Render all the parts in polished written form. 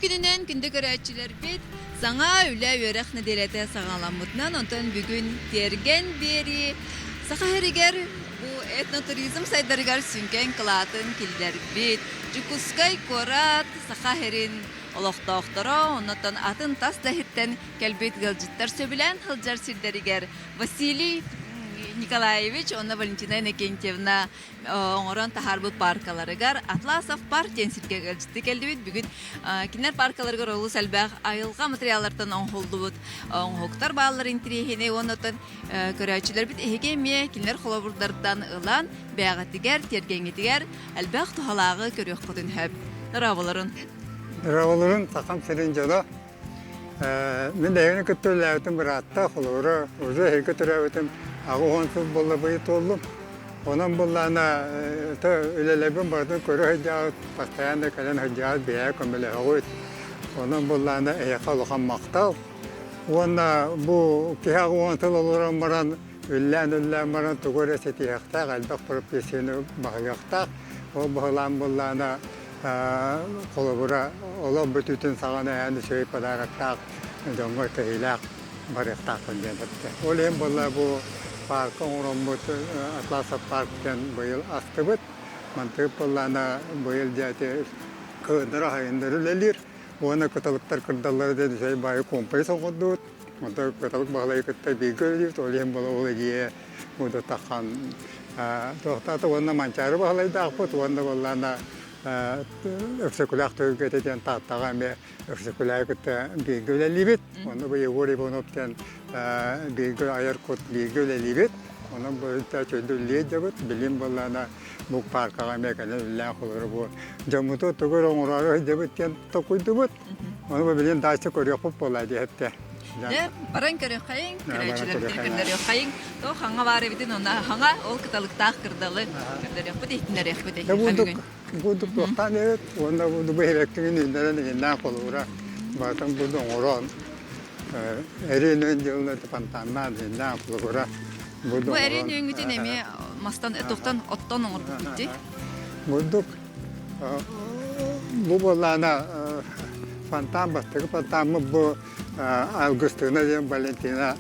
күнүнэн күндү көрөөччүлэрбит саҥа үлэ үөрэх нэдиэлэтэ саҕаламмытынан, онтон бүгүн Тиэргэн биэрии Саха сиригэр бу этнотуризм сайдарыгар сүҥкэн кылаатын киллэрбит Дьокуускай куорат Саха сирин олохтоохторо, оннуттан атын тас да иһиттэн кэлбит ыалдьыттар сөбүлээн сылдьар сирдэригэр Василий Николаевич уонна Валентина Иннокентьевна оҥорон таһаарбыт пааркаларыгар Атласов парк диэн сиргэ ыалдьыттыы кэллибит. Бүгүн кинилэр пааркаларыгар олус элбэх айылҕа материаллартан оҥоһуллубут оҥоһуктар бааллар интириэһинэй уонна оттон көрөөччүлэрбит эһиги эмиэ кинилэр холобурдарыттан ылан бэйэҕитигэр, тиэргэҥҥитигэр элбэх туһалааҕы көрүөххүтүн сөп. Дорооболорун. Дорооболорун Сахам сирин дьоно. Мин эһигини кытта үлэлээбитим быраатта, холобура, уже эһиги төрөөбүтүм 80 сыл буолла быйыл туоллум. Онон буоллаҕына үлэлэрбин барытын көрө сылдьаҕыт, постоянно кэлэн сылдьаҕыт, бэйэ көмөлөһөҕүт. Онон буоллаҕына эһиэхэ улахан махтал. Уонна бу киһи 80 сыл олорон баран, үллээн-үллээн баран тугу эрэ ситиһиэхтээх, элбэх профессияны баһыйыахтаах. Ол баһылаан буоллаҕына Холобура, олох бүтүүтүн саҕана эһээн үчүгэй подароктаах дьоҥҥо кэһиилээх барыахтаахпын диэн эттэ. Ол иһин буолла бу паарка оҥороммут Атласов парк диэн быйыл астыбыт. Мантык буоллаҕына быйыл дьэ кыһыннары аһайыннары үлэлиир. Уонна кыталыктар кырдаллара диэн үчүгэй баайы комплекс оҥордубут. Онтон кыталык баһылайы кытта бииргэ үлэлиибит. Ол иһин буолла ол идея Удатахан туохтаата уонна Манчаары Баһылайдаахпыт уонна буоллаана Өксөкүлээх түһүлгэтэ диэн Тааттаҕа эмиэ Өксөкүлээҕи кытта бииргэ үлэлиибит. Онно бу Егор Иванов диэн бииргэ айар кут бииргэ үлэлиибит. Онон бу чөйдө үлэлиэ дьабыт. Билим буоллаана бу паркаҕа эмиэ кэлэн үлэлээн холоро бу дьоммуту тугу эрэ оҥороору сылдьабыт диэн токуйдубут. Ону бу билин дальше көрүөхпүт буолла диэхтэ. Дьэ, баран көрүөххэйиҥ, көрөөччүлэрбитин көрдөрүөххэйиҥ. Туох хаҥа баар эбитин уонна хаҥа ол кыталыктаах кырдалы көрдөрүөхпүт, иһитиннэриэхпит эһиэхэ бүгүн. Курдук туохтаан эбит уонна бу бэһиэккигин үүннэрэн иҥиннээн холуура барытын бу оҥорон эриэн дьылына фонтаннаан иҥиннээн холуура бу Бу эриэн үөҥҥүтүн эмиэ мастан туохтан оттон оҥорбуккут дии? Бурдук бу буоллаана фонтан бастакы фонтаммыт бу Августина диэн Валентина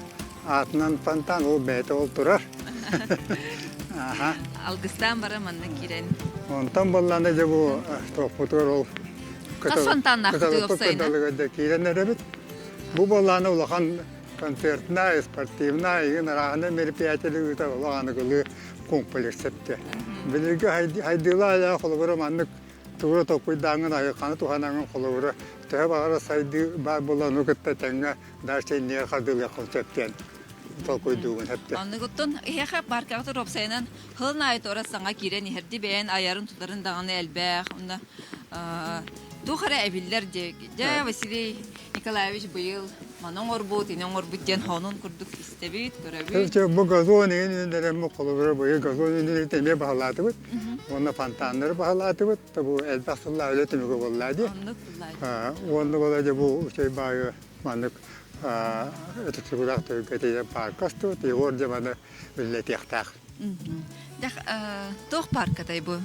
аатынан фонтан ол бэйэтэ ол турар. Алгыстаан баран манна киирэн. Онтон буоллаана дьэ бу туохпутугар ол Хас фонтаннаахпытый уопсайынан? кыталыгар киирэн эрэбит. Бу буоллаана улахан концертнай, спортивнай, игин арааһынай мероприятиелы ыытар олох аныгылыы комплекс эптэ. Билиги хайдыылаа холобура маннык тугу толкуйдааҥҥын айылҕаны туһанаҥҥын холобура төһө баҕарар сайдыы баар буолан ону кытта тэҥҥэ дальше иннигэр хардыылыаххын сөп диэн толкуйдуугун сөптө. Оннугуттан эһиэхэ паркаҕытыгар уопсайынан сылын аайы туора саҥа киирэн иһэрди бэйэн айарын-тутарын даҕаны элбэх уонна туох эрэ эбиллэр дии. Дьэ Василий Николаевич быйыл маны оҥорбут, ини оҥорбут диэн сонун курдук истэбит, көрөбүт. Бу газон иһин үүннэрэммит холобура быйыл газон үүннэриитэ эмиэ баһылаатыбыт. Уонна фонтаннары баһылаатыбыт. Бу элбэх сыллаах үлэ түмүгэ буолла дии. Оннук буолла. Уонна буола дьэ бу үчүгэй баайы маннык ытыктыгылаах түһүлгэтигэр паарка астыбыт. Егор дьэ маны үлэлэтиэхтээх. Туох пааркатай бу?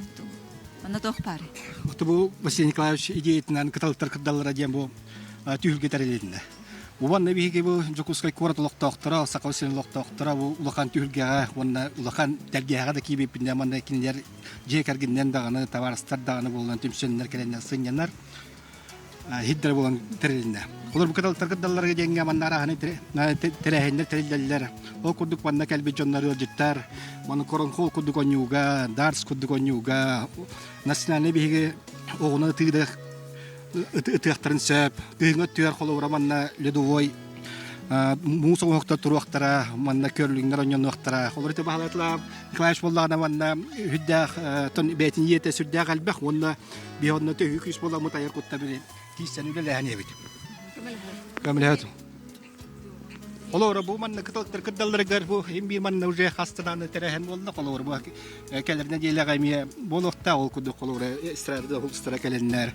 Манна туох баарый? Бу Василий Николаевич идеятынан кыталыктар кырдаллара диэн бу түһүлгэ тэрилиннэ. Уонна биһиги бу Дьокуускай куорат олохтоохторо, Саха сирин олохтоохторо бу улахан түһүлгэҕэ уонна улахан тэлгэһэҕэ да киирбиппинэ манна кинилэр дьиэ кэргэнинэн даҕаны, табаарыстар даҕаны буолан түмсэннэр кэлэннэр сынньанар хиддэр буолан тэрилиннэ. Олор бу кыталыктар кырдалларга диэҥҥэ манна арааһынай тэрээһиннэр тэриллэллэр. Ол курдук манна кэлбит дьоннор ыалдьыттар, маны коронхол курдук онньууга, дартс курдук онньууга, национальнай биһиги оҕону ытыыда ытыахтарын сөп. Кыһыҥҥы өттүгэр холобура манна ледовой муус оҥоһуктар туруохтара, манна көрүлүҥнэр онньонуохтара. Олор ити баһылаатылаам Николаевич буоллаҕына манна үрдээх бэйэтин ийэтэ сүрдээх элбэх уонна биһи онно төһүү күүс буоламмыт айар кутта били тиийсэн үлэлээһин эбит. Көмөлөһөт. Холобура бу манна кыталыктар кырдалларыгар бу им манна уже хастынааны тэрээһин буолла холобура бу кэлэр нэдиэлэҕэ эмиэ буолуохтаах ол курдук холобура эстрада улуустара кэлэннэр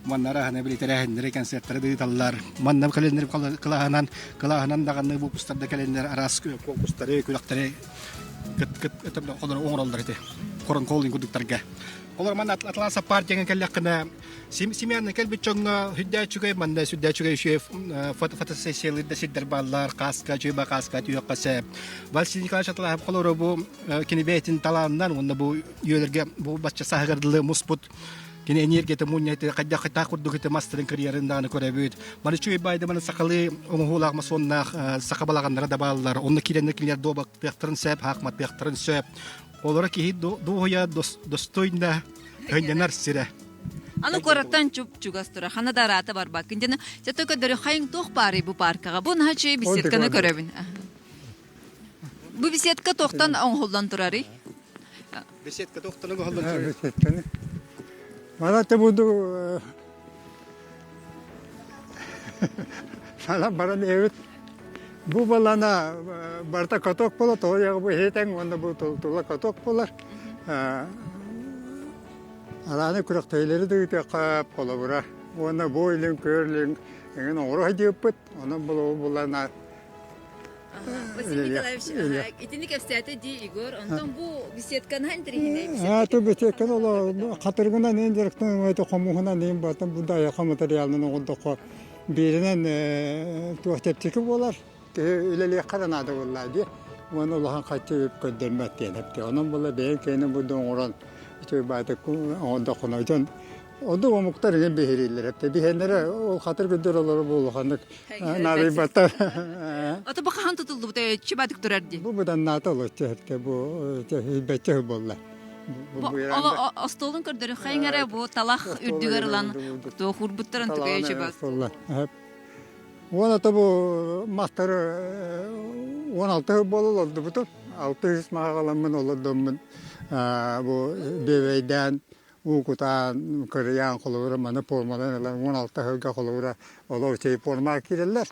манна араһына били тэрээһиннэри концерттары ыыталлар манна кэлэннэр кылааһынан кылааһынан даҕаны выпустарда кэлэннэр араас конкурстары күрэхтэри оҥороллор ити хорон холдинг курдуктарга. Олор манна Атласа партияҥа кэллэххинэ, Семен кэлбит дьоҥҥо сүрдээх үчүгэй, манна сүрдээх үчүгэй үчүгэй фотосессиялыыр да сирдэр бааллар, кааска, чуйба кааска түһүөххэ сөп. Василий Николаевич Атласов холоро бу кини бэйэтин талаанынан уонна бу үйэлэргэ бу бачча сааһыгар дылы муспут кини энергията мунньа хайдах хайдах курдук ити мастарын кырыйарын даҕаны көрөбүт. Маны үчүгэй баайда маны сахалыы оҥоһуулаах масоннаах саха балаҕаннара да бааллар. Онно киирэннэр кинилэр дуобаттыахтарын сөп, хаахматтыахтарын сөп. Олоро киһи дуоһуйа достойно өйдөнөр сирэ. Аны куораттан чуп-чугас тура, хана да араата барбаккын. Дьэ, зато көрдөрү хайыҥ туох баарый бу паркаҕа? Бу наһаа үчүгэй беседканы көрөбүн. Бу беседка туохтан оҥоһуллан турарый? Беседка туохтан оҥоһуллан турарый? Беседканы. Мана те буду Сана баран эбит. Бу балана барыта каток буолар, тоҕо бу иһитэн уонна бу тула каток буолар. Арааны күрэхтэһиилэри да ыытыахха холобура. Уонна бу илин көөр эҥин оҥоро сылдьыбыппыт. Онон булу булана Василий Николаевич, итини кэпсээтэ дии Егор. Онтон бу беседканы интэриэһинэй беседка. Ту беседканы оло хатыргынан эн директор хомуһунан эн батын бу дайаха материалынан оҥордоххо бииринэн туох чэпчэки буолар киһи үлэлиэххэ да наада буоллаа дии уонна улахан хаччы үп көрдөрбөт диэн эпти онон була бэйэҥ кээнэ бу оҥорон үчүгэй баайдык оҥордоххуна дьон Оннук омуктар игин биһирииллэр эптэ. Биһиэннэрэ ол хатыр күндүр олору бу улаханнык наадыйбаттар. Ото бу хаһан тутуллубута чыбатык турар дии. Бу быданнаата олоччу эптэ бу илбэччэ буолла. Бу остуолун көрдөрү хайыңара бу талах үрдүгэр ылан туох урбуттарын тугай чыбат. Уон ата бу мастары 16 буола олордубутум. 600 маҕаламмын олордоммун бу бүөбэйдээн уу кутаан, кырыйаан холобура маны пуормалаан ылан 16 сылга холобура олор чэй пуормаҕа киирэллэр.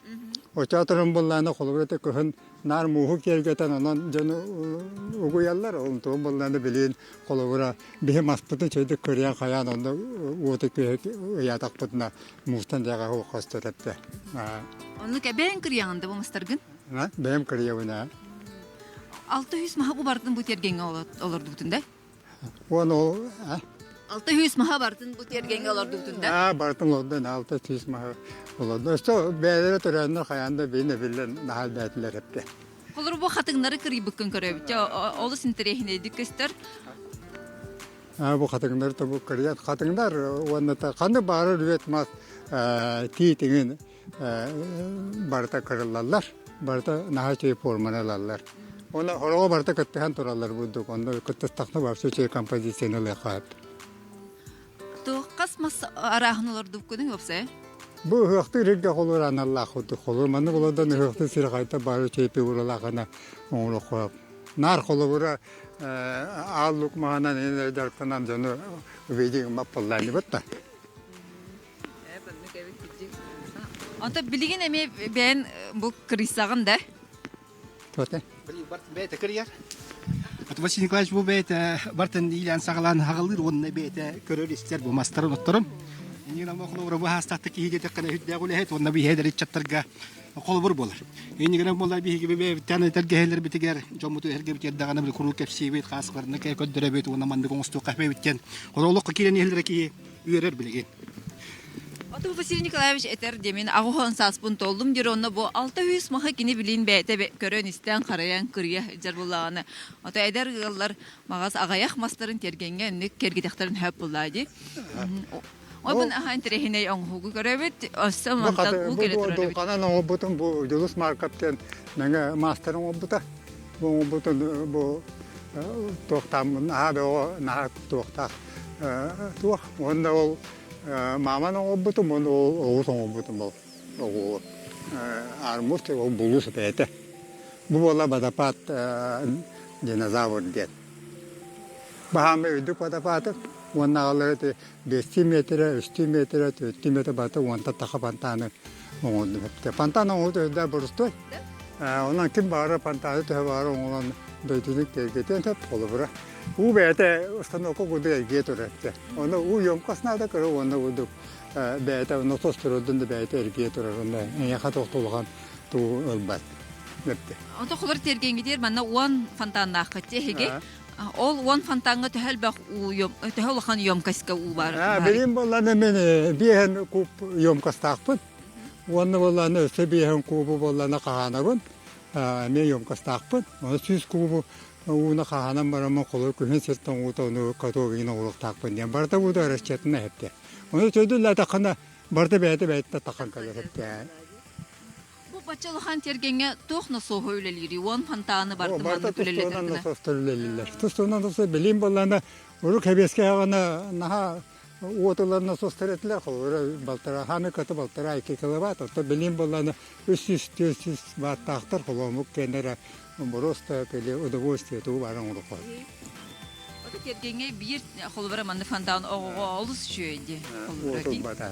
Оччоторун буллаана холобура да кыһын наар мууһу киэргэтэн онон дьону угуйаллар. Онтуон буллаана билиин холобура биһи маспытын чөйдүк кырыйан хайаан онно уоту күөһү ыйаатахпытына муустан дьаҕа хостор эттэ. Оннук эбээн кырыйаҕын да бу мастаргын? Бэйэм кырыйабын аа. 600 маһы бу бардын бу тиэргэҥҥэ олордубутун да? Уон ол 600 маһа бартын бу тиэргэҥҥэ олордубутун да? Аа, бартын олордун, 600 маһы олорду. Өссө бэйэлэрэ төрөөннөр хайаан да биин эбиллэн наһаа элбээтилэр эппэ. Холору бу хатыҥнары кырыйбыккын көрөбүт. Олус интэриэһинэйдик көстөр. Аа, бу хатыҥнары тобу кырыйан хатыҥнар уонна ханнык баҕарар үөт мас тиитиҥин барыта кырыллаллар, барыта наһаа үчүгэй форманы ылаллар. Уонна хороҕо барыта кыттыһан тураллар бурдук, онно кыттыстахна вообще үчүгэй композицияны ылыахха сөп. Туоххас мас арааһын олордубуккунуй уопсайа? Бу ыһыахтыыр сиргэ холуур аналлаах курдук холуур. Маннык олордон ыһыахтыыр сир хайта бары үчүгэй фигуралаах гына оҥоруохха Наар холобура аал лук маһынан дьарыктанан дьону увидим маппаллааныбыт да. Онто билигин эмиэ бэйэн бу кырыйсаҕын да? Туота. Бэйэтэ кырыйар. Василий Николаевич бу бэйэтэ бартын иилээн саҕалаан хаҕалыыр уонна бэйэтэ көрөр-истэр бу мастарын отторун. Иннигин ама холобура бу хаастаахтык киһи диэтэххинэ үрдээх үлэһит уонна биһиэдэр ыччаттарга холобур буолар. Иннигинэн буолла биһиги бэйэбиттэн этэргэһэлэрбитигэр дьоммуту эргэбитигэр даҕаны били куруук кэпсиибит, хааскаларына көрдөрөбүт уонна маннык оҥостуохха эбит диэн. Олоххо киирэн иһэллэрэ киһи үөрэр билигин. Оту Василий Николаевич этэр диэмин аҕыһон сааспын толлум диир онно бу 600 маһы кини билин бэйэтэ көрөн-истэн харайан кырыйа сылдьар буоллаҕына ото эдэр ыаллар маҕас аҕыйах мастарын тиэргэҥҥэ инник кэргитэхтэрин хөп буллаа дии. Ойбун аха интэриэһинэй оҥоһугу көрөбүт өссө мантан уу кэлэ турар эбит. Дулҕанан оҥорбутум бу Дьулус Марков диэн мэҥэ маастар оҥорбута. Бу оҥорбутун бу туохтааммын наһаа бөҕө наһаа туохтаах туох уонна ол мааман оҥорбутум уонна ол оҕус оҥорбутум ол оҕуһу армуз ол булуус бэйэтэ бу буола водопад динозавр диэн баһаамы үрдүк водопады уонна аҕалара ити биэстии миэтэрэ үстүү миэтэрэ түөртүү миэтэрэ барыта уонта таха фонтаны оҥордум фонтан оҥорбут өйдөөх борустуой онон ким баҕарар фонтаны төһө баҕарар оҥорон дойдуну киэргэтиэн сөп холобура Уу бэйэтэ установка курдук эргийэ турар этэ. Онно уу емкость наада кыра уонна курдук бэйэтэ носос турурдун да бэйэтэ эргийэ турар. Онно эйиэхэ туох да улахан тугу ылбат. Ото холор тиэргэҥҥитигэр манна уон фонтаннааххыт эһиги. Ол уон фонтаҥҥа төһө элбэх уу төһө улахан емкостька уу баар? Билим буоллаҕына мин биэһэн куб емкостаахпын. Уонна буоллаҕына өссө биэһэн кубу буоллаҕына хаһаанабын. Эмиэ емкостаахпын. Оны 100 кубу ууну хаһаанан бараммын холобур күһүн сир тоҥуута ону каток иҥин оҥоруохтаахпын диэн. Барыта уута расчетына эһэттэ. Ону сөдүллээтэххинэ барыта бэйэтэ бэйэтэ тахан кэлэр эттэ. Бу бачча улахан тиэргэҥҥэ туох носуоһу үлэлиирий? Уон фонтаны барыта Барыта маннык тустуунан үлэлэтэр гына. носуостар үлэлииллэр. Тустуунан носуос билим буоллаҕына урут Сэбиэскэй саҕана наһаа уот ылар носуостар этилэр. Холобура балтараа хааны кытта балтараа икки киловатт. Оттон билим буоллаҕына 300-400 ваттаахтар холоомук кэннэрэ просто или удовольствие тугу баарын оҥоруохха. Ото тиэргэҥҥэ биир холобура маннык фонтан оҕоҕо олус үчүгэй дии. Холобура Уот ылбата.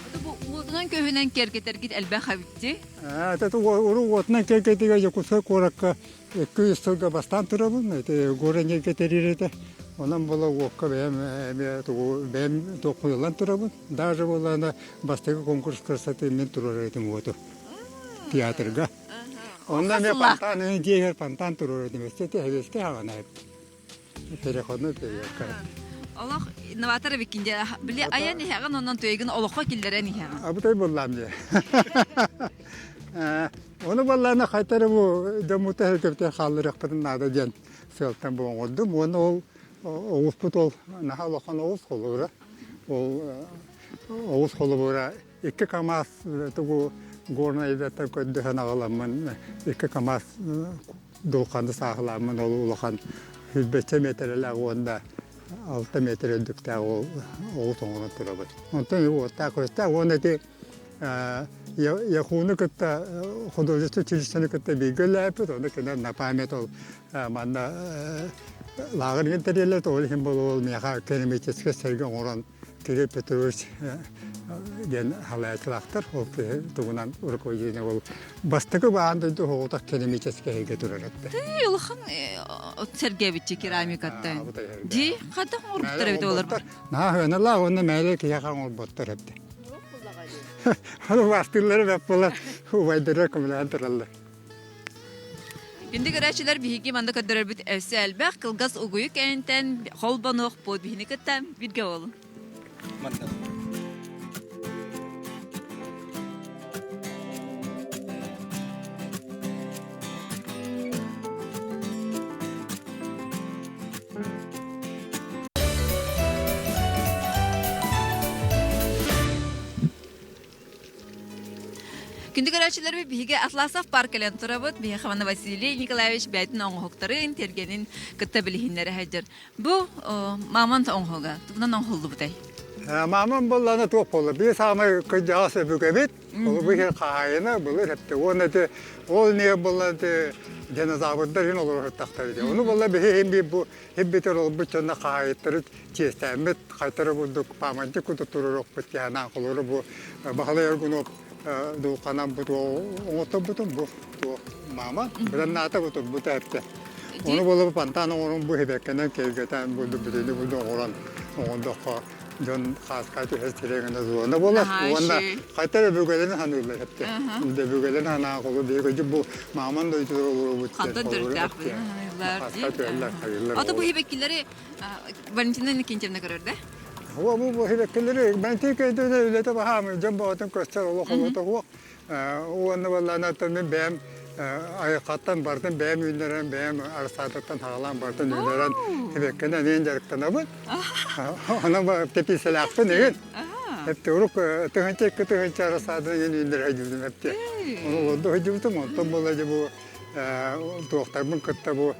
Ото бу уотунан көһүнэн киэргэтэргит элбэх эбит Это уру уотунан киэргэтигэ Дьокуускай куоракка 200 сылга бастаан турабын. Это горэнерго тэрилтэ. Онон була уокка бэйэм эмиэ тугу бэйэм туоххуйуллан турабын. Даже буоллаҕына бастакы конкурс красоты мин туруорар этим уоту театрга. Онно эмиэ фонтан, дьиэгэр фонтан туруорар этим. Өссө тэһэбиэскэ хаҕана Переходной периодка. Олох инноватор эбиккин дии. Били айан иһэҕин онон туйгун олоххо киллэрэн иһэҕин. Абытай буллаам дии. Ону баллаана хайтары бу дьоммута хөлкөптөр хаалларыахпытын наада диэн сыалтан бу оҥордум. Уонна ол оҕуспут ол наһаа улахан оҕус холобура. Ол оҕус холобура икки КАМАЗ тугу Горнайдаттан көрдөһөн аҕаламмын икки КАМАЗ дулханы сааһылааммын ол улахан сүүрбэччэ миэтэрэлээх уонна 6 миэтэрэ үрдүктээх ол оҕус оҥорон турабыт. Онтон уоттаах күрэстээх уонна ити Яхуну кытта художество училищены кытта бииргэ үлэлээппит, ону кинилэр на память ол манна лааҕыр тэрийэллэр, ол иһин буолуо миэхэ керамическай сэргэ оҥорон Кирилл Петрович диэн салайааччылаахтар. Ол киһи тугунан руководитель ол бастакы баан дойду оҕотох керамическай эйгэ турар этэ. Тыы улахан сэргээбитчи керамикаттан. Дии хайдах оҥорбуттар эбит олор? Наһаа хыаналаах уонна мээлэ киһиэхэ оҥорботтор эбит. Ону бастыыллары бэп буолар убайдара көмөлөһөн тураллар. Күндү көрөөччүлэр биһиги манна көрдөрөрбүт өссө элбэх кылгас угуйу кэнниттэн холбонуохпут биһини кытта бииргэ буолун. Манна. Күндү көрөөччүлэрбит биһиги Атласов парк кэлэн турабыт. Биһиэхэ манна Василий Николаевич бэйэтин оҥоһуктарын, тиэргэнин кытта билиһиннэрэ сылдьар. Бу мамонт оҥоһуга тугунан оҥоһуллубутай? Мамон буоллаҕына туох буолла? Биир саамай кырдьаҕас өбүгэбит, ол бу иһин хаһаайына былыр эптэ. Уонна ити ол не буолла ити динозаврдар иһин олоро сыттахтар ити. Ону буолла биһи иһин биир бу хиббитер олбут дьонно хаһаайыттары чиэстээммит хайтары курдук паамантик курдук туруорукпут диэн холобура бу Баһылай Аргунов дулханан бу оҥотторбутум бу туох маама быраннаата бу турбута эптэ. Ону буола фонтан оҥорон бу хибэккэнэн киэргэтэн бу бүтүнү бу оҥорон оҥордоххо дьон хааска түһэр сирэгинэ зона буолар уонна хайта өбүгэлэрин ханыыллар эптэ. Өбүгэлэрин ханаан холу биһиги бу мааман дойдутугар олоробут Хантан төрүттээх ханыыллар. Ото бу хибэккилэри Валентина Иннокентьевна көрөр да? Бу бу хибэккилэри Валентина Иннокентьевна үлэтэ баһаам дьон баҕатын көстөр олох олото суох. Уонна баллаана мин бэйэм айылҕаттан барытын бэйэм үүннэрэн, бэйэм арсаатыттан хаалаан барытын үүннэрэн хибэккинэн иин дьарыктанабын. Онон тэпиисэлээхпин игин. Эпти урук 1002 арасаадын иин үүннэрэ сылдьыбытым эпти. Ону олордо сылдьыбытым, онтон буола дьэ бу туохтарбын кытта бу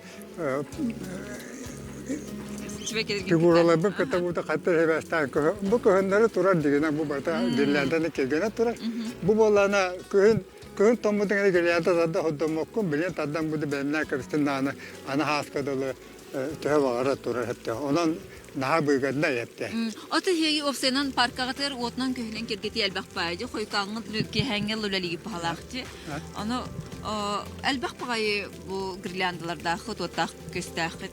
фигураларбын кытта бу хатта сибээстээн бу кыһыннары турар дигинэ бу барыта гирлянданы киргэнэ турар. Бу буоллаана күһүн күһүн томмутун гына гирлянда тарда ходдоммоккун билин тардан бу бэлэмнээн кэбистин даҕаны аны хааска дылы төһө баҕара турар эптэ. Онон наһаа быыгаднай эптэ. Ото иһиги уопсайынан паркаҕытыгар уотунан көһүнэн киргэтии элбэх баайы хойукааҥҥыт киэһээҥҥэ үлэлиги паһалаахчы. Ону элбэх баҕайы бу гирляндалардааххыт, уоттаах көстөөххүт.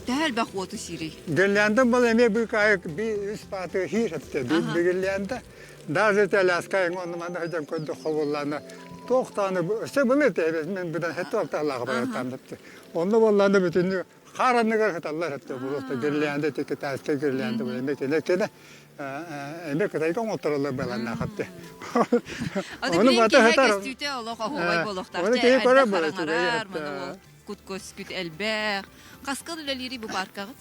Төһө элбэх уоту сиирий? Гирлянда был эмиэ быыкаайык би үс пааты хиир эптэ. Би гирлянда. Даже Аляска эҥ онно манна сылдьан көрдөххө буоллаана. Туохтааны өссө былыр тээбэс мен быдан хэтти алтаалааҕа бараттаан дапты. Онно боллааны бүтүннүү хаар анныгар хыталлар хэтти просто гирлянда ити китайскай гирлянда бу эме кене кене эме кытайга оҥоттороллор баланнаахатты. Ону бата хытар. Көстүүтэ олох оһуобай буолуохтаах. Оны киһи көрөр буолар. Кут көскүт элбэх. Хаскыл үлэлиири бу паркаҕыт?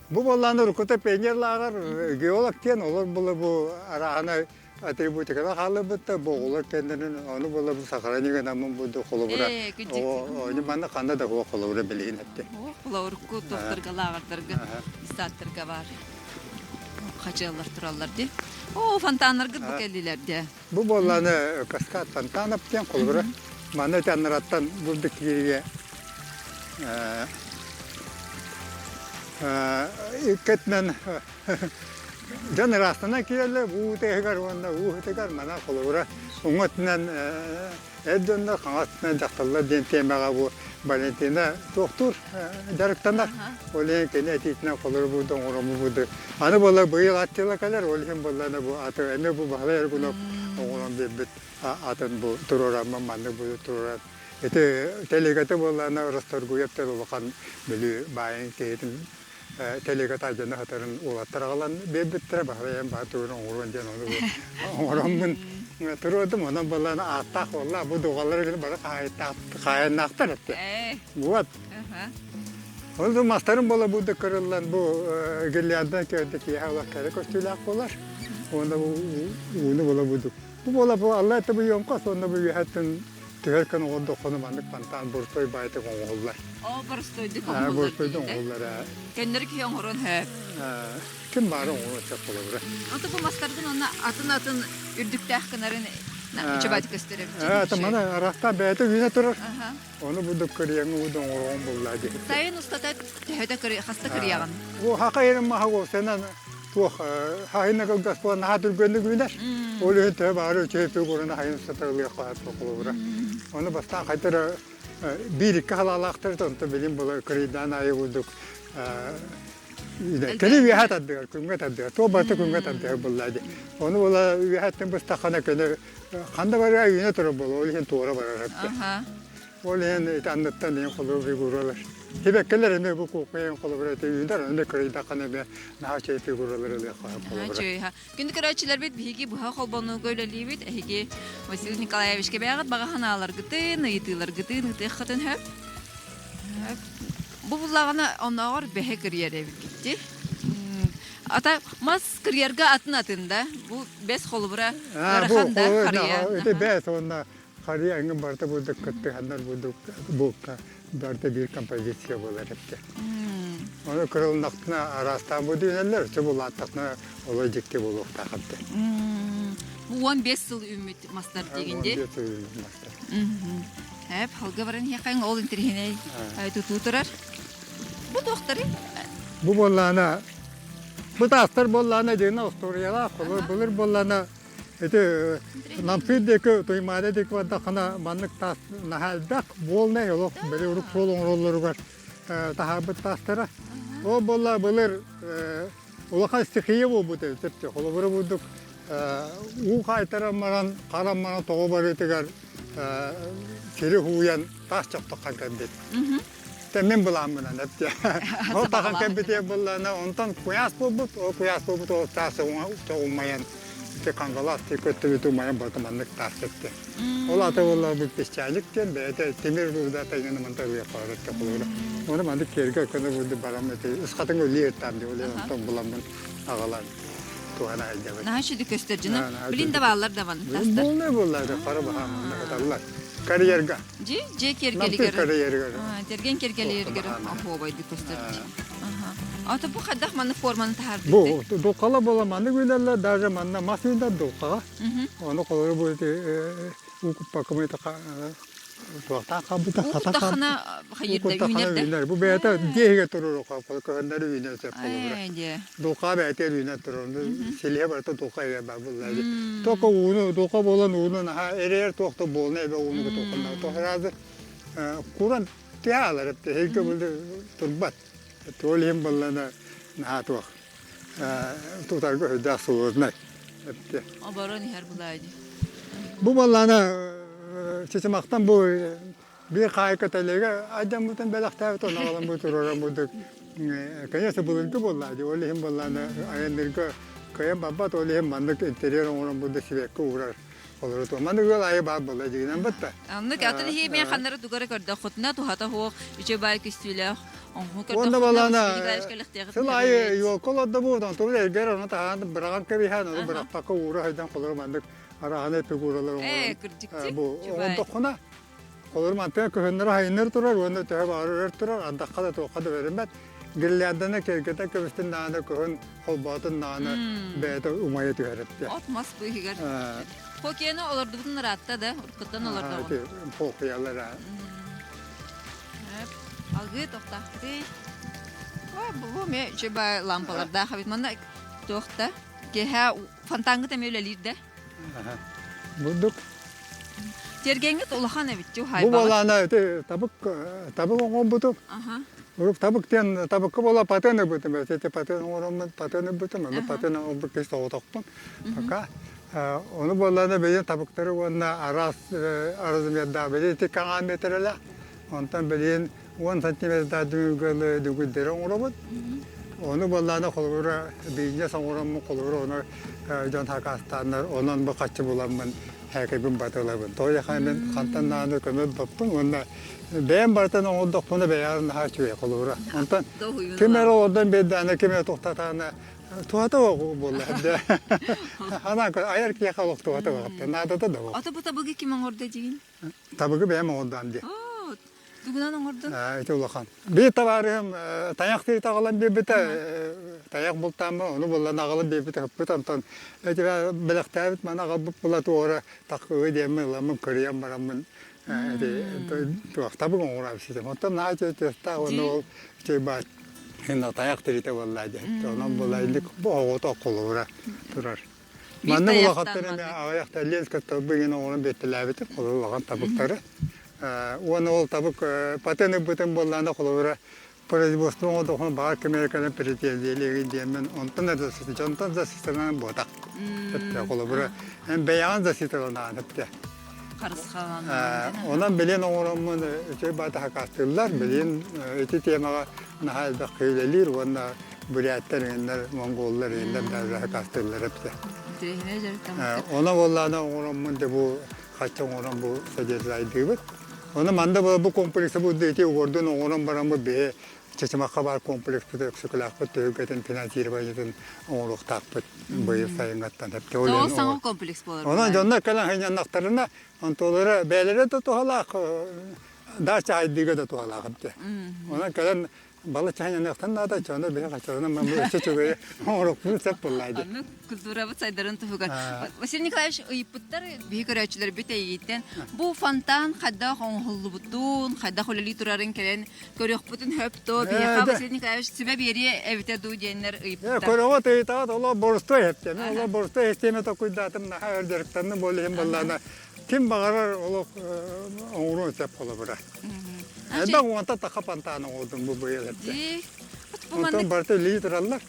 Бу боллааны уруккута пионер лааҕыр геолог диэн олор була бу араһана атрибутиканы хаалларбыттар бу оҕолор кэннэрин ону була бу сохрани гынаммын буду холобура ону манна ханна да суох холобура билигин этти. Холобурку тохторга лааҕырдарга сааттарга бар хачыаллар тураллар ди. О, фонтаннаргыт бу кэллилэр де. Бу буолланы каскад фонтанов диэн холобура манна тяннараттан бурдук киириге иккетинэн Дьон ыраастанан киирэллэр уу тыаһыгар уонна уу сытыгар манан холобура уҥа өттүнэн эр дьоннор, хаҥас өттүнэн дьахталлар диэн тиэмэҕэ бу Валентина туохтуур дьарыктанар. Ол иһин кини этиитинэн холобура буду оҥороммут буду. Аны буолла быйыл ат тыла кэлэр, ол иһин буоллаана бу аты эмиэ бу Баһылай Аргунов оҥорон биэрбит атын бу туруораммын маннык буду туруоран ити телегата буоллаана Расторгуев улахан Бүлүү баайын киһитин тэлиэгэ тардьана сытарын уолаттар аҕалан биэрбиттэрэ баһылайан баа тугун оҥоруон диэн ону оҥороммун туруордум онон буоллаан ааттаах буолла бу дуҕалар бары хаайаннаахтар этте вот ол да мастарын буола бу да кырыллан бу гирлянда киэрдэ киэһэ олох кэрэ көстүүлээх буолар уонна ууну буола будук бу буола бу алла это бу йоҥкос уонна бу үөһэттэн Түһэр күн оҥордоххуна маннык фонтан борустой баайтык оҥоһуллар. Оо, борустойдук оҥоһуллар. Борустойдук оҥоһуллар ээ. Көннөрү киһи оҥоруон сөп. Ким баара оҥоруон сөп холобура. Ото бу мастаргын онно атын-атын үрдүктээх гынарын чубаатык көстөр эбит. Ээ, маны араастаан бэйэтэ үүнэ турар. Ону бу кырыйаҥы уу да оҥороон буллаа диэхит. Сайын устата төһөтө хаста кырыйаҕын? Бу хака ерин маһа уопсайынан туох хаһына кылгас буолан наһаа түргэнник үүнэр. Ол иһин төһө баҕар үчүгэй фигураны хайын устата ылыахха сөп холобура. Ону бастаан хайта эрэ биир-икки халаалаахтар онто билин була кырыйдаан аайы курдук кини үөһэ тардыгар, күҥҥэ тардыгар, туох барыта күҥҥэ тардыгар буллаа дии. Ону була үөһэттэн быстаххына көнө ханна барыа үүнэ турар буолуо, ол иһин туора барар эбит. Ол иһин ити анныттан иһин холобур фигуралар. Тибэккэлэр эмиэ бу куукуйан холобура ити үүнэр, аны кырыйдаххына эмиэ наһаа үчүгэй фигуралар ылыахха холобура. Күндү көрөөччүлэрбит биһиги быһа холбонууга үлэлиибит. Эһиги Василий Николаевичка бэйэҕит баҕа санааларгытын, ыйытыыларгытын ыытыаххытын сөп. Бу буллаҕына оннооҕор бэһэ кырыйар эбиккит. Ата мас кырыйарга атын-атын да. Бу бэс холобура ыарахан да харыйа. Ити бэс уонна харыйа эҥин барыта бурдук кыттыһаннар бурдук буукка барыта биир композиция буолар эбит. Ону кырылыннахтына араастаан бу дүүнэллэр, өссө булааттахтына олой дьикти буолуохтаах эбит. Бу 15 сыл үүммүт мастар диигин дии. 15 сыл үүммүт мастар. Эп, халга баран иһиэххин ол интириһинэй тутуу турар. Бу туохтары? Бу буоллаана бу таастар буоллаана дьиҥэ остуоруйалаах былыр буоллаана Ити Намтыыр диэки, Туймаада диэки бардаххына маннык таас наһаа элбэх, буолнай олох били урук суол оҥороллоругар таһаарбыт таастара. Ол буолла былыр улахан стихия буолбут эбит сөптө. Холобура бурдук уу хаайтаран баран, харан баран тоҕо барыытыгар сири һууйан таас чохтоххан кэлбит. Мин былааммынан эптэ. Ол тахан кэлбитигэр буоллаҕына, онтон куйаас буолбут, ол куйаас буолбут ол таас умайан ити кангалаас көттүбүт умайан барыта маннык таас эттэ. Ол ата буолла бу песчаник диэн бэйэтэ тимир рудата иҥэн манта ылыахха эттэ холобура. Оны маннык киэргэ көнө булду барам эти ысхатын өлүү эртаам диye ол онтон буламмын аҕалан туһана сылдьабын. Наһаа үчүгэй көстөр дьоно. Билин да бааллар да маннык таастар. Буолнай буоллар хара баһаам манна каталлар. Карьерга. Дьиэ дьиэ киэргэлигэр тэргэн киэргэлигэр оһуобайдык көстөр. Ата бу хайдах маннык форманы таһаардык? Бу дулкала буола маннык үүнэллэр, даже манна мас үүнэр дулкаҕа. Ону холобур бу уу куппаккамый туохтаах хаалбыта хата Куттахына хайырда үүнэр да? Бу бэйэтэ дьиэ иһигэр турар көһөннөрү үүнэр сөп холобура. Дулха бэйэтэ үүнэр турар. Силиһэ барыта дулха иһигэр баар буолла. Только ууну, дулха буолан ууну наһаа эрэйэр туох да буолна эбэ ууну кутуоххунна. То сразу куран тиһаалар эпте хейге булды турбат. Туол иһин буоллана наһаа туох. Тутарга өйдөөх сложнай. Эпте. Оборон иһэр булаайды. Бу баллана Чычымахтан бу биир хаайка тэлэгэ айдаммытын бэлэхтээбит онно аҕалан бу туруоран бурдук конечно былыргы буолла дии ол иһин буоллаана айанныырга кыайан барбат ол иһин маннык интерьер оҥорон бурдук сибэкки уурар олору маннык ыал аайы баар буолла дьигинэн батта Оннук атын иһи мен ханнары тугары көрдөххүтүнэ туһата суох үчүгэй баай көстүүлээх оҥоһу Уонна көрдөххүтүнэ балаана Василий Николаевич кэлэхтиэҕит сыл аайы елка олордо буутан тугу эргэр ону таһаан быраҕан кэбиһэн ону бырахпакка уура хайдан холору маннык арааһынай фигуралар Ээ, оҥорон кырдьыкчык, бу чубай. оҥордоххуна холору мантан кыһыннары хайыннар турар уонна төһө баҕарар өр турар ардахха да туохха да бэриммэт гирлянданы киэргэтэ көбүстүн даҕаны кыһын холбоотун даҕаны бэйэтэ умайа түһэр эттэ От-мас быыһыгар. Хоккейны олордубутун ыраатта да, уруккуттан олордоҕун. Хоккеялар Алгыы тохтаахтый. Бу ме чубай лампалардаах эбит. Манна туохта? Киэһэ фонтаҥҥыт эмиэ үлэлиир да? Бурдук. Тиэргэҥҥит улахан эбит Бу уһаайбаҕыт. буолаана ити табык табык оҥорбутум. Урук табык диэн табыкка буола патен ылбытым. Ити патен оҥороммун патен ылбытым. Аны патен оҥорбут киһи соҕотохпун. Пока ону буоллаана бэйэм табыктары уонна араас размердаах били ити хаҥаан миэтэрэлээх. Онтон билигин 10 сантиметрдаах дүҥүргү дүҥүрдэри оҥоробут. Ону буоллаана холобура бизнес оҥороммун холобура ону дьон хакаастааннар онон бу хаччы буламмын һээкэйбин батылабын. Тоҕо мин хантан даҕаны көмө ылбаппын уонна бэйэм барытын оҥордохпуна бэйэҕин наһаа үчүгэй холобура. Онтон ким эрэ олордон биэрдэҕинэ ким эрэ тухтатаҕына туһата буолла эрдэ. Анаан айар киһиэхэ олох туһата наадата да Ата бу табыгы ким оҥордо дигин? Табыгы бэйэм оҥордоом дии. Тугунан оҥордун? Ити улахан. Биир табаарыһым тайах тириитэ аҕалан биэрбитэ, тайах бултааммын, ону булан аҕалан биэрбитэ ыппыт, онтон эти бэлэхтээбит маны аҕалбыт була туора таккыы диэммин ыламмын кырыйан бараммын эти туох табык оҥорон ситим. Оттон наһаа тыастаах уонна ол баар тайах тириитэ буолла диэн. Онон була инник оҕото холобура турар. Манна улахаттар эмиэ аҕыйах Ленскэй табык иҥин оҥорон биэртэлээбитим, ол улахан табыктары. Уонна ол табык патент ылбытым буоллаҕына, холобура, производство оҥордоххуна баҕар ким эрэ кэлэн претензиялиигин диэммин, онтон да дьонтон засыстанан буотах. Сөптөөх холобура, эн бэйэҕин засыстанаҕын сөптөөх. Харысхаланан. Онон билин оҥороммун үчүгэй баата хакаастыыллар. Билин ити темаҕа наһаа элбэх үлэлиир уонна буряттар иҥиннэр, монголлар иҥиннэр да хакаастыыллар эбитэ. Оно буоллаана оҥороммун де бу хачча оҥорон бу содержайдыыбыт. Ону манда бу комплексы бу ити угордун оҥорон баран бу биһи Чычымахха баар комплекспыт Өксөкүлээхпит түһүлгэтин финансированиетын оҥоруохтаахпыт быйыл сайыҥҥаттан. Ол саҥа комплекс буолар. Онон дьоннор кэлэн сынньаннахтарына, онтулара бэйэлэрэ да туһалаах, дача айдыыга да туһалаах эбит. Онон кэлэн балачча сынньаныахтан наада, чоно биһи хаччаланан манна өссө үчүгэйи оҥоруохпутун сөп буоллаа дии. Оннук культурабыт сайдарын туһугар. Василий Николаевич ыйыппыттар биһи көрөөччүлэрбит эйигиттэн бу фонтан хайдах оҥоһуллубутун, хайдах үлэлии турарын кэлэн көрүөхпүтүн хөп дуо биһиэхэ Василий Николаевич сүбэ биэриэ эбитэ дуу диэннэр ыйыппыттар. Көрөҕүт ыйытаҕыт олох борустой эптэ. Мен олох борустой систиэмэ токуйдаатым наһаа өр дьарыктанным ол иһин буоллаана ким баҕарар олох оҥоруон сөп холобура. Элбэх уонта таха фонтан оҥордум бу быйыл эптэ. Онтон барыта үлэлии тураллар.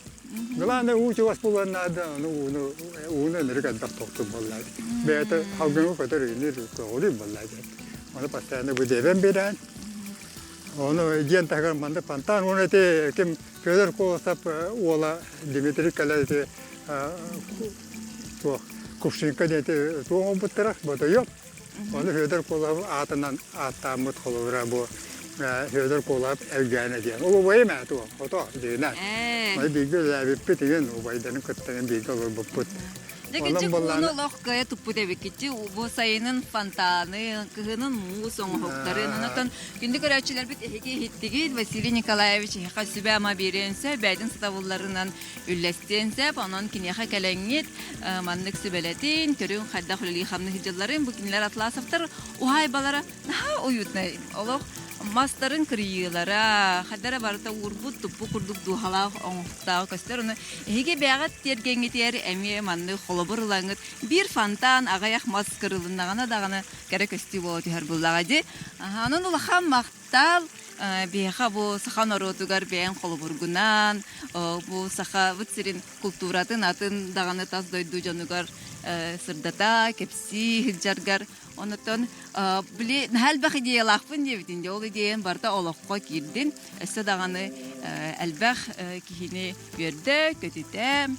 Главное уу чугас буолуон наада, ону ууну ууну ынырык элбэх тохтуур буоллаа. Бэйэтэ халгыҥы көтөр үүнүр көҕүрүүр буоллаа диэн. Ону постоянно бу дебен биэрэн Ону диэн таһыгар маннык фонтан уонна ити ким Федор Колосов уола Дмитрий кэлэ ити туох Кувшинка диэн ити туох оҥорбуттара бодойуом. Ону Федор Колосов аатынан ааттааммыт холобура бу Федор Колосов Элгээнэ диэн. Ол убайым ээ туох ото дьиҥинэн. Ой бииргэ үлэлээбиппит игин убайдарын кытта бииргэ олорбуппут. Дьэ, ууну олох кыайа туппут эбиккит. Бу сайынын фонтаны, кыһынын муус оҥоһуктарын. Онон күндү көрөөччүлэрбит эһиги иһиттигит. Василий Николаевич эһиэхэ сүбэ-ама биэриэн сөп, бэйэтин сатабылларынан үллэстиэн сөп. Онон киниэхэ кэлэҥҥит маннык сүбэлэтин, көрүҥ хайдах үлэлии-хамныы сылдьалларын. Бу кинилэр Атласовтар уһаайбалара наһаа уютнай. Олох мастарын кырыйыылара, хайдара барыта уурбут, туппут курдук дууһалаах оҥоһуктаах көстөр. Ону эһиги бэйэҕит тиэргэҥҥитигэр эмиэ маннык холобур ылаҥҥыт биир фонтан аҕыйах мас кырылыннаҕына даҕаны кэрэ көстүү буола түһэр буоллаҕа дии. Онон улахан махтал биһиэхэ бу саха норуотугар бэйэҥ холобургунан, бу сахабыт сирин култууратын атын даҕаны тас дойду дьонугар сырдата, кэпсии сылдьаргар. Онотон били наһаа элбэх идеялаахпын диэбитин дии. Ол идеям барыта олоххо киирдин. Өссө даҕаны элбэх киһини үөрдэ, көтүтэ,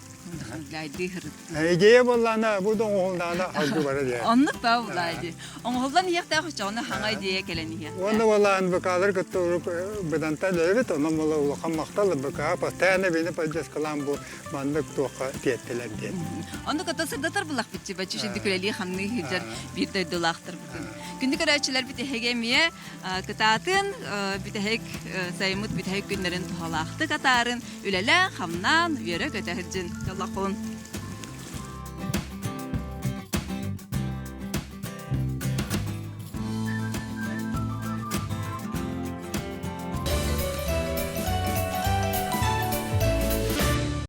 Идея буоллаана бу да оҥоһуллаана халгы бара диэ. Оннук ба булаа дии. Оҥоһуллан иһиэхтээх оччоҕуна хаҥа идея кэлэн иһиэхтээх. Уонна буоллаан НБК-лар кытта урук быдантан эбит, онон буола улахан махтал НБК постоянно бини поддержкалаан бу маннык туохха тиэттилэр диэн. Оннук ото сырдатар булахпытчы баччы шидди күлэлии хамныы сылдьар биир дойдулаахтарбытын. Күндү көрөөччүлэрбит эһиги эмиэ кытаатын бүтэһик сайыммыт бүтэһик күннэрин туһалаахтык атаарын, үлэлээн, хамнаан, үөрэ-көтө сылдьын. Дьоллоххун.